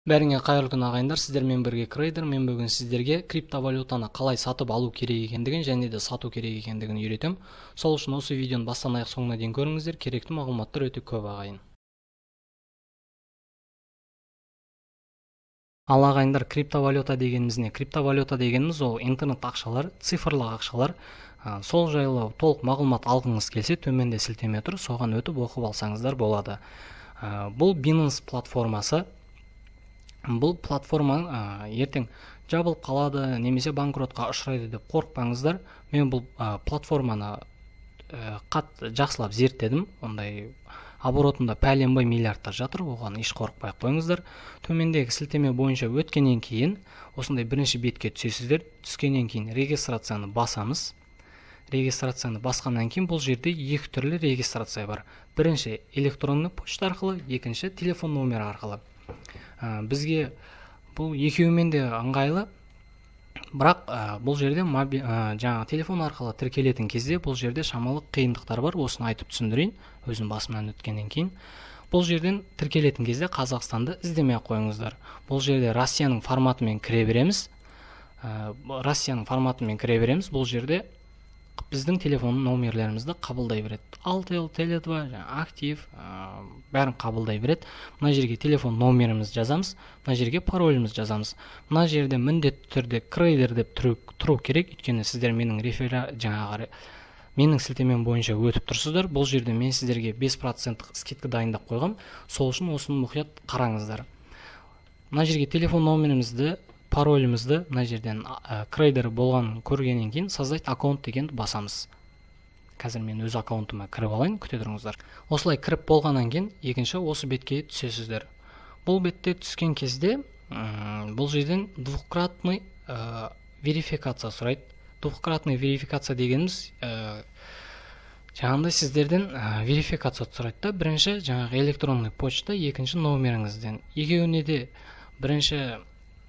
Бәріңе қайырлы күн ағайындар, сіздермен бірге Крейдер. Мен бүгін сіздерге криптовалютаны қалай сатып алу керек екендігін және де сату керек екендігін үйретемін. Сол үшін осы видеоны бастан аяқ соңына дейін көріңіздер, керекті мағлұматтар өте көп ағайын. Ал ағайындар, криптовалюта дегеніміз не? Криптовалюта дегеніміз ол интернет ақшалар, цифрлық ақшалар. Сол жайлы толық мағлұмат алғыңыз келсе, төменде сілтеме тұр, соған өтіп оқып алсаңыздар болады. Бұл Binance платформасы. Бұл платформа ертең жабылып қалады немесе банкротқа ұшырайды деп қорықпаңыздар. Мен бұл платформаны қатты жақсылап зерттедім. Ондай оборотында пәленбай миллиардтар жатыр, оған еш қорықпай қойыңыздар. Төмендегі сілтеме бойынша өткеннен кейін осындай бірінші бетке түсесіздер. Түскеннен кейін регистрацияны басамыз. Регистрацияны басқаннан кейін бұл жерде екі түрлі регистрация бар. Бірінші электронды почта арқылы, екінші телефон номері арқылы. Бізге бұл екеуімен де ыңғайлы, бірақ бұл жерде жаңа телефон арқылы тіркелетін кезде бұл жерде шамалы қиындықтар бар. Осыны айтып түсіндірейін өзім басымнан өткеннен кейін. Бұл жерден тіркелетін кезде Қазақстанды іздемей қойыңыздар. Бұл жерде Россияның форматымен кіре береміз. Россияның форматымен кіре береміз. Бұл жерде біздің телефон номерлерімізді қабылдай береді. Алтел, Теле2, Актив, бәрін қабылдай береді. Мына жерге телефон номерімізді жазамыз, мына жерге паролімізді жазамыз. Мына жерде міндетті түрде Крейдер деп тұру керек, өйткені сіздер менің жаңағы менің сілтемем бойынша өтіп тұрсыздар. Бұл жерде мен сіздерге 5% скидка дайындап қойғам. Сол үшін осыны мұқият қараңыздар. Мына жерге телефон номерімізді, паролімізді мына жерден Крейдер болғанын көргеннен кейін создать аккаунт дегенді басамыз. Қазір мен өз аккаунтыма кіріп алайын, күте тұрыңыздар. Осылай кіріп болғаннан кейін екінші осы бетке түсесіздер. Бұл бетте түскен кезде бұл жерден двукратный верификация сұрайды. Двукратный верификация дегеніміз жаңағындай сіздерден верификация сұрайды да. Бірінші жаңағы электронный почта, екінші номеріңізден. Екеуіне де бірінші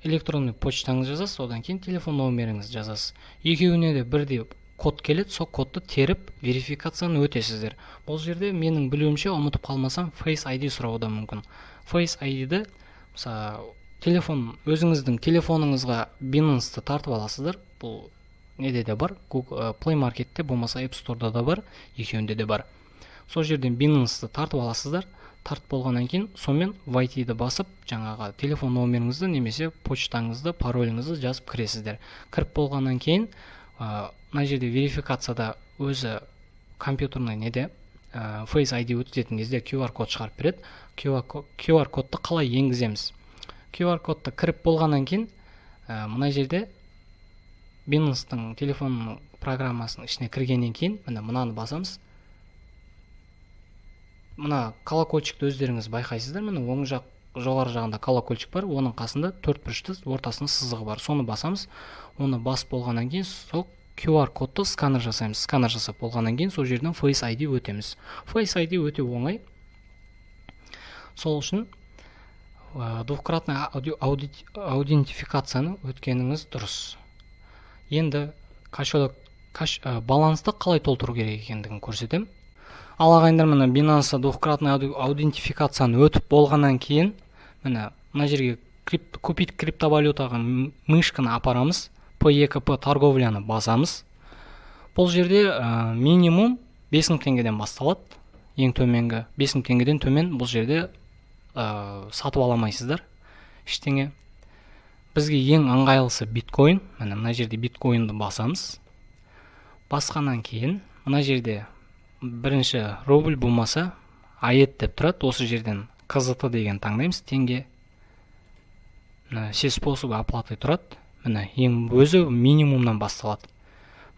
электронный почтаңызды жазасыз, одан кейін телефон номеріңізді жазасыз. Екеуіне де бірдей код келеді, сол кодты теріп верификацияны өтесіздер. Бұл жерде менің білуімше, ұмытып қалмасам, Face ID сұрауы да мүмкін. Face ID-ді, мысалы, телефон, өзіңіздің телефоныңызға Binance-ты тартып аласыздар. Бұл неде де бар, Google Play Marketте, болмаса App Store'да да бар, екеуінде де бар. Сол жерден Binance-ты тартып аласыздар. Тартып болғаннан кейін сонымен Войти-ді басып, жаңағы телефон номеріңізді немесе почтаңызды, пароліңізді жазып кіресіздер. Кіріп болғаннан кейін мына жерде верификацияда өзі компьютерный неде Face ID өткізетін кезде QR код шығарып береді. QR кодты қалай енгіземіз? QR кодты кіріп болғаннан кейін мына жерде Binance-тың телефон программасының ішіне кіргеннен кейін міне мынаны басамыз. Мына колокольчикті өздеріңіз байқайсыздар. Міне оң жақ жоғары жағында колокольчик бар, оның қасында төрт бұрышты ортасында сызығы бар. Соны басамыз. Оны басып болғаннан кейін сол QR кодты сканер жасаймыз. Сканер жасап болғаннан кейін сол жерден Face ID өтеміз. Face ID өте оңай. Сол үшін двукратный аудентификацияны өткеніңіз дұрыс. Енді кошелек балансты қалай толтыру керек екендігін көрсетемін. Ал ағайындар, міне Binance двукратный аудентификацияны өтіп болғаннан кейін міне мына жерге купить криптовалютаға мышканы апарамыз, P2P торговляны басамыз. Бұл жерде минимум 5000 теңгеден басталады. Ең төменгі 5000 теңгеден төмен бұл жерде сатып ала алмайсыздар ештеңе. Бізге ең ыңғайлысы биткоин. Міне мына жерде биткоинді басамыз. Басқаннан кейін мына жерде бірінші рубль болмаса АЕТ деп тұрады. Осы жерден КЗТ деген таңдаймыз, теңге. Мына все способы оплаты тұрады. Міне ең өзі минимумнан басталады.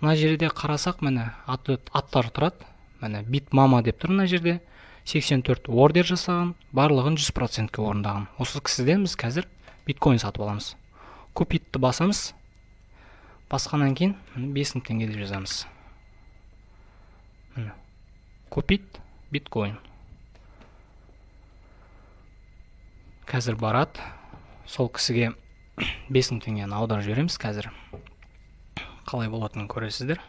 Мына жерде қарасақ, міне аттар тұрады. Міне Bitmama деп тұр мына жерде. 84 ордер жасаған, барлығын 100%-ке орындаған. Осы кісіден біз қазір биткоин сатып аламыз. Купитті басамыз. Басқаннан кейін 5000 теңге деп жазамыз. Міне купить биткоин. Қазір барады. Сол кісіге 5000 теңгені аударып жібереміз қазір. Қалай болатынын көресіздер.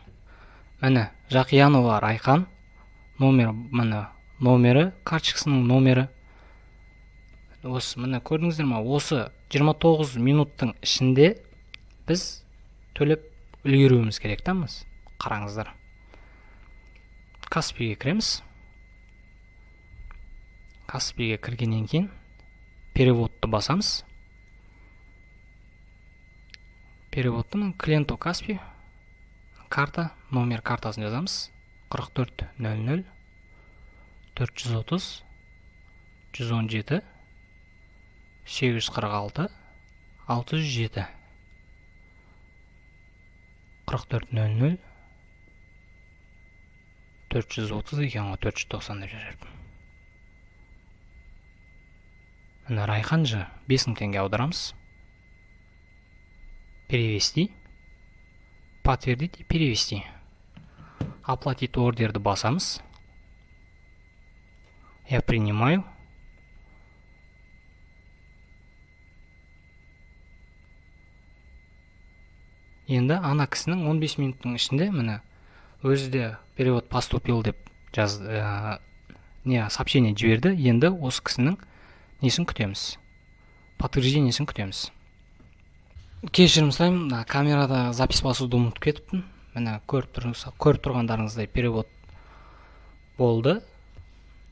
Міне Жақиянова Райхан номер, міне номері, карточкасының номері. Осы міне көрдіңіздер ма, осы 29 минуттың ішінде біз төлеп үлгеруіміз керек та. Қараңыздар. Каспиге кіреміз. Каспиге кіргеннен кейін переводты басамыз. Переводты клиенту Каспи, карта, номер картасын жазамыз. 44 00 430 117 846 607. 44 00 430 екен ғой, 490 деп жазып. Міне Райхан Ж 5000 теңге аударамыз. Перевести, подтвердить и перевести. Оплатить ордерді басамыз. Я принимаю. Енді ана кісінің 15 минуттың ішінде міне өзі де перевод поступил деп не сообщение жіберді. Енді осы кісінің несін күтеміз? Подтверждениесін күтеміз. Кешірім сұраймын, камерада запись басуды ұмытып кетіппін. Міне көріп тұрғандарыңыздай перевод болды.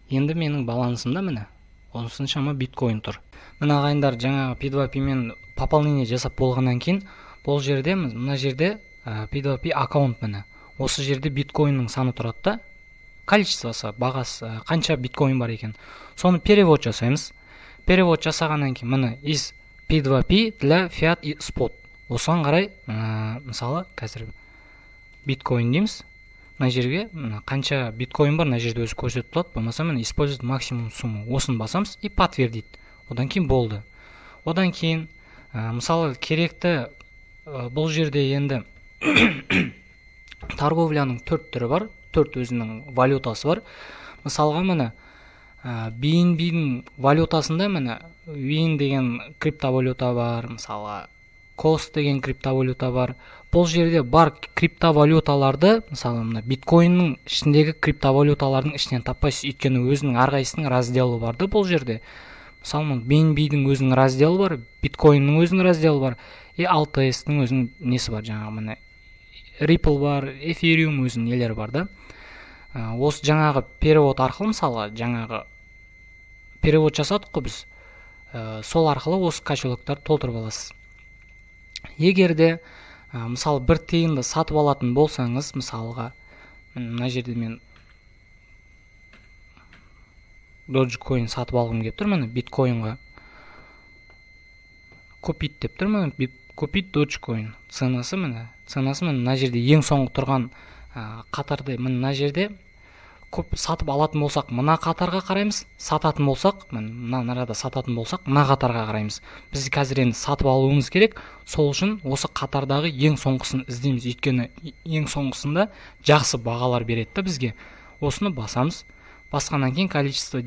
Енді менің балансымда міне осыншама биткоин тұр. Міне ағайындар, жаңағы P2P мен пополнение жасап болғаннан кейін бұл жерде, мына жерде P2P аккаунт міне. Осы жерде биткоиннің саны тұрады да, количествосы, бағасы, қанша биткоин бар екен. Соны перевод жасаймыз. Перевод жасағаннан кейін міне из P2P для фиат и спот. Осыған қарай, мысалы, қазір биткоин дейміз. Мына жерге қанша биткоин бар, мына жерде өзі көрсетіп тұрады. Болмаса міне использовать максимум сумму. Осыны басамыз и подтвердить. Одан кейін болды. Одан кейін, мысалы, керекті бұл жерде енді торговляның 4 түрі бар, 4 өзінің валютасы бар. Мысалға міне BNB-дің валютасында міне WIN деген криптовалюта бар, мысалға COS деген криптовалюта бар. Бұл жерде бар криптовалюталарды, мысалы мына биткоиннің ішіндегі криптовалюталардың ішінен таппайсыз, өйткені өзінің әрқайсысының разделі бар да бұл жерде. Мысалы BNB-дің өзінің разделі бар, биткоиннің өзінің разделі бар, и ALTS-ның өзінің несі бар, жаңағы міне Ripple бар, Ethereum өзінің нелері бар да. Осы жаңағы перевод арқылы, мысалы жаңағы перевод жасадық қой біз, сол арқылы осы кошелектарды толтырып аласыз. Егер де мысалы бір тиынды сатып алатын болсаңыз, мысалға мына жерде мен Dogecoin сатып алғым келіп тұр, міне биткоинға купить деп тұр, міне купить Dogecoin ценасы, міне ценасы міне мына жерде ең соңғы тұрған қатарда, міне мына жерде көп сатып алатын болсақ мына қатарға қараймыз, сататын болсақ мына арада сататын болсақ мына қатарға қараймыз. Біз қазір енді сатып алуымыз керек, сол үшін осы қатардағы ең соңғысын іздейміз, өйткені ең соңғысында жақсы бағалар береді да бізге. Осыны басамыз. Басқаннан кейін количество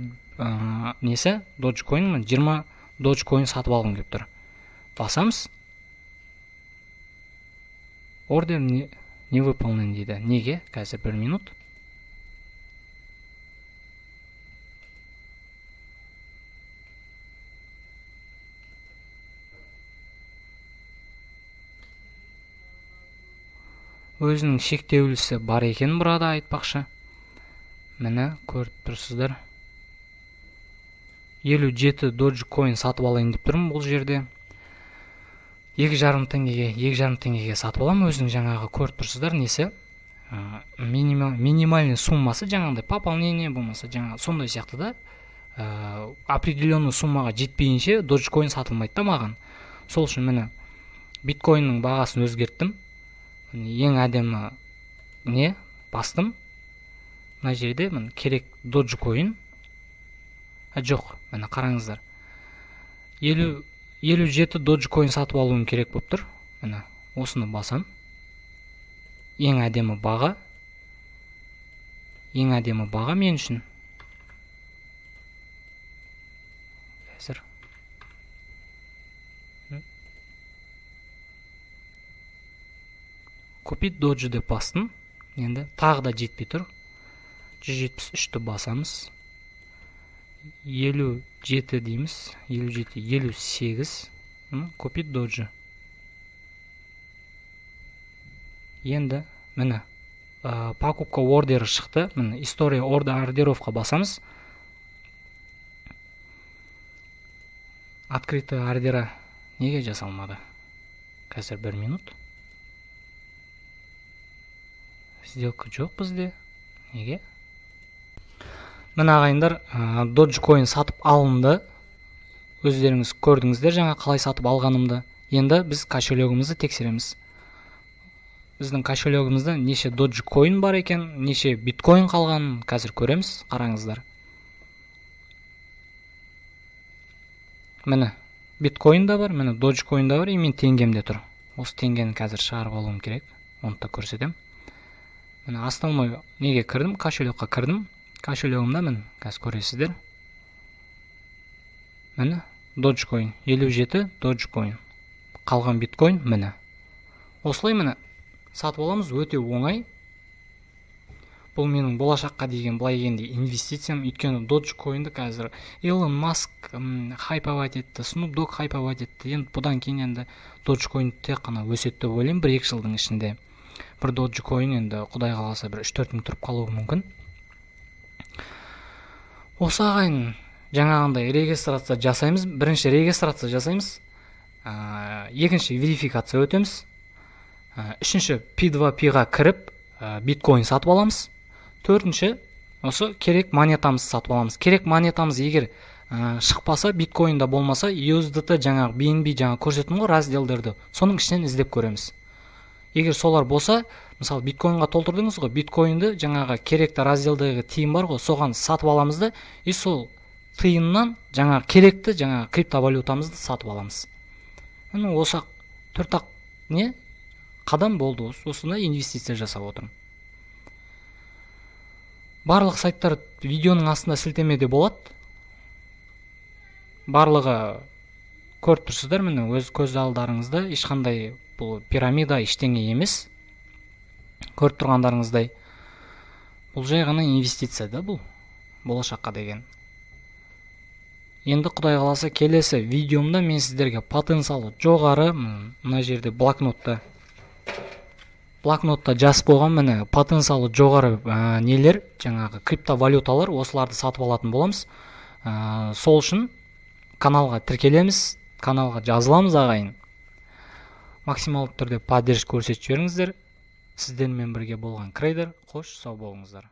несі Dogecoin, 20 Dogecoin сатып алғым келіп тұр. Басамыз. Ордер не выполнен дейді. Неге? Қазір бір минут. Өзінің шектеулісі бар екен burada айтпақшы. Міне көріп тұрсыздар. 57 Dogecoin сатып алайын деп тұрмын бұл жерде. 2,5 теңгеге, 2,5 теңгеге сатып аламын. Өзінің жаңағы көріп тұрсыздар несі? Минимальный суммасы жаңағыдай пополнение болмаса жаңа сондай сияқты да. Определенный суммаға жетпейінше Dogecoin сатылмайды да маған. Сол үшін міне биткоиннің бағасын өзгерттім. Ең әдемі не бастым. Мына жерде міне керек Dogecoin. Жоқ, міне қараңыздар. 57 Dogecoin сатып алуым керек болып тұр. Міне осыны басам. Ең әдемі баға. Ең әдемі баға мен үшін. Қазір. Купить Doge деп бастым. Енді тағы да жетпей тұр. 173-ті басамыз. 57 дейміз, 57, 58. Купить доджи. Енді міне покупка ордері шықты. Міне история ордеровқа басамыз. Открытый ордера неге жасалмады? Қазір 1 минут. Сделка жоқ бізде. Неге? Міне ағайындар, Dogecoin сатып алынды. Өздеріңіз көрдіңіздер жаңа қалай сатып алғанымды. Енді біз кошелегімізді тексереміз. Біздің кошелегімізде неше Dogecoin бар екен, неше биткоин қалғанын қазір көреміз. Қараңыздар. Міне биткоин да бар, міне Dogecoin да бар, и мен теңгем де тұр. Осы теңгені қазір шығарып алуым керек. Оны да көрсетемін. Міне основной неге кірдім, кошелекқа кірдім. Кошелегімде міне қазір көресіздер. Міне Dogecoin 57 Dogecoin. Қалған биткоин міне. Осылай міне сатып аламыз, өте оңай. Бұл менің болашаққа деген былай дегенде инвестициям. Өйткені Dogecoin'ді қазір Илон Маск хайповать етті, Snoop Dogg хайповать етті. Енді бұдан кейін енді Dogecoin тек қана өседі деп ойлаймын 1-2 жылдың ішінде. Бір Dogecoin енді Құдай қаласа бір 3-4 мың тұрып қалуы мүмкін. Осы ағайын жаңағындай регистрация жасаймыз. Бірінші регистрация жасаймыз, екінші верификация өтеміз, үшінші P2P-ға кіріп биткоин сатып аламыз, төртінші осы керек монетамызды сатып аламыз. Керек монетамыз егер шықпаса, биткоинда болмаса, USDT жаңағы BNB жаңа көрсеттім ғой разделдерді, соның ішінен іздеп көреміз. Егер солар болса, мысалы биткоинға толтырдыңыз ғой, биткоинді жаңағы керекті разделдегі тиын бар ғой, соған сатып аламыз да, и сол тиыннан жаңағы керекті жаңағы криптовалютамызды сатып аламыз. Міне осы төрт-ақ не қадам болды, осында инвестиция жасап отырмын. Барлық сайттар видеоның астында сілтемеде болады. Барлығы көріп тұрсыздар, міне өз көз алдарыңызда, ешқандай бұл пирамида ештеңе емес. Көріп тұрғандарыңыздай бұл жай ғана инвестиция да, бұл болашаққа деген. Енді Құдай қаласа келесі видеомда мен сіздерге потенциалы жоғары, мына жерде блокнотта жазып қойған, міне потенциалы жоғары нелер, жаңағы криптовалюталар, осыларды сатып алатын боламыз. Сол үшін каналға тіркелеміз, каналға жазыламыз ағайын. Максималды түрде поддержка көрсетіп жіберіңіздер. Сіздермен бірге болған Крейдер. Қош, сау болыңыздар.